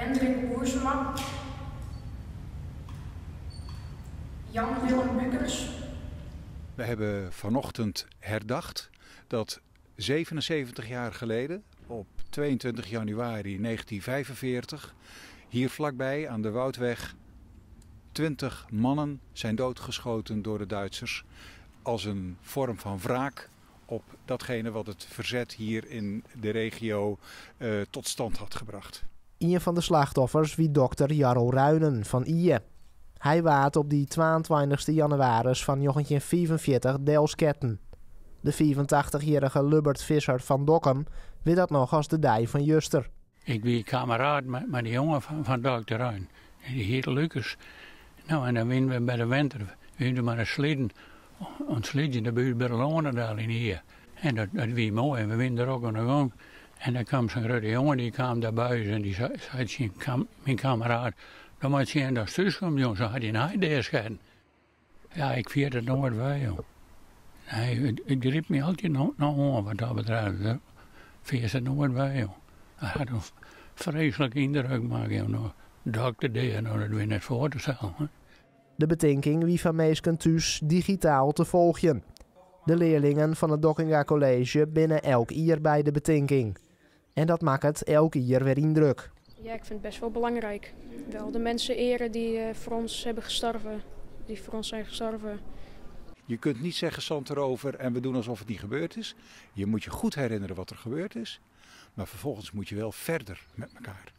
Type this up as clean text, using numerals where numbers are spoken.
Hendrik Boersema, Jan Willem Bukers. We hebben vanochtend herdacht dat 77 jaar geleden, op 22 januari 1945, hier vlakbij aan de Woudweg 20 mannen zijn doodgeschoten door de Duitsers als een vorm van wraak op datgene wat het verzet hier in de regio tot stand had gebracht. Ien fan de slachtoffers wie dokter Jarl Ruinen fan Ie. Hy waard op dy 22 jannewaris fan 1945 delsketten. De 85-jierrige Lubbert Visser fan Dokkum wit dat noch as de dei fan juster. Ik wie kameraad mei de jonge fan dokter Ruin. Dy hiet Lucas. No en dan wienen we by de winter, wienen we mei de sliden oan it slydzjen dêr by ús by de Loane yn Ie. En dat wie moai en we wienen der ook oan de gong. En dan kaam sa'n grutte jonge, dy kaam dêr by ús en dy sei tsjin myn kameraad, Dan moat sjen datst thús komst, jong, se ha dyn heit deasketten. Ja, ik ferjit it noait wer, jong. Nee, it grypt my altyd noch oan wat dat betreft. Ferjitst it noait wer, jong. It hat in freeslike yndruk makke, jong. No, dokter dea, no, dat wie net foar te stellen. Hè. De betinking wie foar minsken thús digitaal te folgjen. De learlingen fan it Dockinga College binne elk jier by de betinking. En dat makket elk jier wer yndruk. Ja, ik vind het best wel belangrijk. Wel de mensen eren die voor ons hebben gestorven, die voor ons zijn gestorven. Je kunt niet zeggen zand erover en we doen alsof het niet gebeurd is. Je moet je goed herinneren wat er gebeurd is. Maar vervolgens moet je wel verder met elkaar.